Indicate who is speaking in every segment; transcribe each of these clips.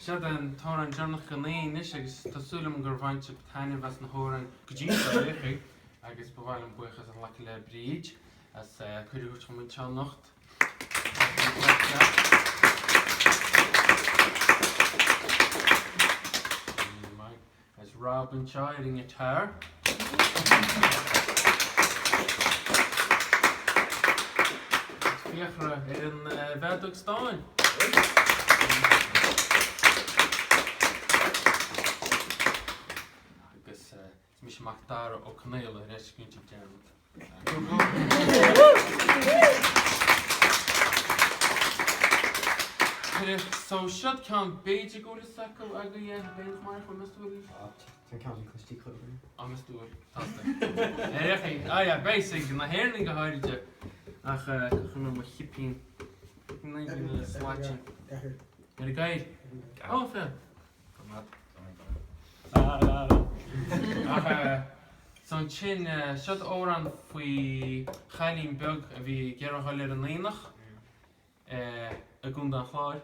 Speaker 1: Siod an t-amhrán deireanach den oíche anois agus tá súil agam gur bhain sibh taitneamh as na hamhráin go dtí seo ar aon chaoi agus ba mhaith liom buíochas a ghlacadh le Bríd as cuireadh a thabhairt dhom anseo anocht. As Rob anseo ar an ngiotár. Agus Fiachra ar an bhfeadóg stáin. Agus is mise Macdara Ó Conaola ar ais go dtí dearmad. So siod ceann b'fhéidir go bhfuil fhios acu agaibh é, b'aonach mar a meas tú bhfuil?
Speaker 2: Tá an ceann sin cloiste chuile dhuine.
Speaker 1: Á meas tú bhfuil? Tásta. Ar aon chaoi, ah yeah, beidh fhios ag na hÉireannaigh go háirid ach chuir mé mo chipín in aghaidh na slaite. Ar an gcathaoir. Ó, féach. Ach so ansin, siod amhrán faoi chailín beag a bhí ag iarraidh dhul ar an aonach i gContae an Chláir.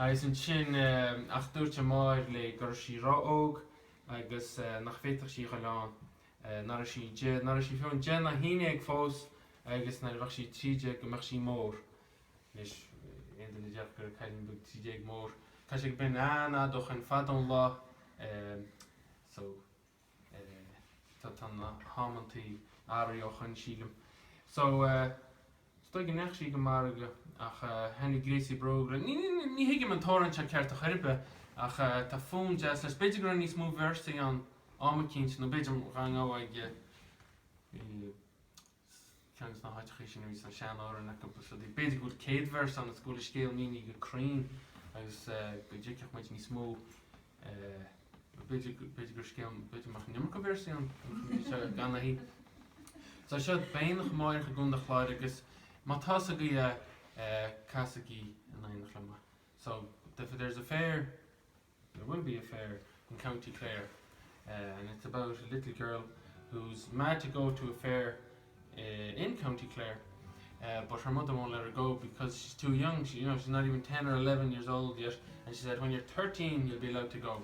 Speaker 1: Agus ansin, ach dúirt a máthair léi go raibh sí ró-óg agus nach bhféadfadh sí dhul ann, nach raibh sí nach raibh sí fiú amháin 10 ná 11 fós agus nuair a bheadh sí 13 go mbeadh sí mór. Anois, aon duine a déarfadh go raibh cailín beag 13 mór, tá sé go binn an-fhada ó shoin, fada ón lá, so tá tá na hamantaí athraithe ó shoin, sílim. So, is dóigh go ndeachaigh sí go margadh ach tháinig gréasaí bróg léi. Ní ní ní thuigim an t-amhrán seo ceart ar chor ar bith ach tá fonn deas leis. B'fhéidir go raibh níos mó véarsaí ann am eicínt nó b'fhéidir dhá ngabhfá ag ceann de na háiteachaí sin a bhí sna sean-amhráin acu is rudaí. B'fhéidir go bhfuil 100 véarsa ann is go bhfuil an scéal mínithe go cruinn agus go dtuigfeadh muid níos mó b'fhéidir b'fhéidir gur scéal b'fhéidir go mbeadh an iomarca véarsaí ann seo gan a So seo Beidh Aonach Amáireach i gContae Chláir agus má tá fhios agaibh é casaigí in éineacht liom. So if there's a fair There will be a fair in County Clare and it's about a little girl who's mad to go to a fair in County Clare but her mother won't let her go because she's too young, she, you know, she's not even 10 or 11 years old yet and she said when you're 13 you'll be allowed to go.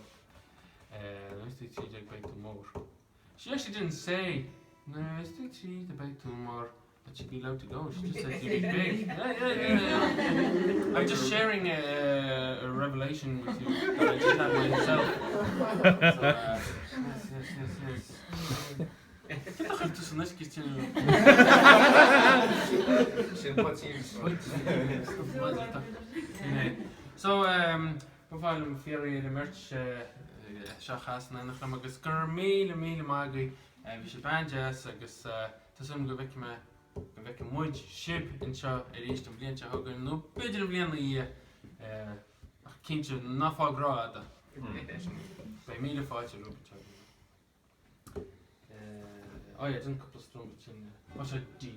Speaker 1: She actually didn't say nuair is tú 13 beidh tú mór that she'd be allowed to go. She just said you'd be big. Yeah, yeah, yeah, yeah. I'm just sharing a, a revelation with you that I just had myself. So, uh, yes, yes, yes, yes. Cé a chuir tú san uisce sin?
Speaker 2: Sin poitín.
Speaker 1: So, um, ba mhaith liom fiafraí ar an mbeirt seo a chas in éineacht liom agus go raibh míle míle maith agaibh. Bhí sibh an-deas agus tá súil agam go bhfeicfidh mé, go bhfeicfidh muid sibh anseo arís an bhliain seo chugainn nó b'fhéidir an bhliain ina dhiaidh ach cinnte ná fág rófhada. Beidh míle fáilte romhat anseo. Oh yeah, déan cúpla strum sin. Ó seo D.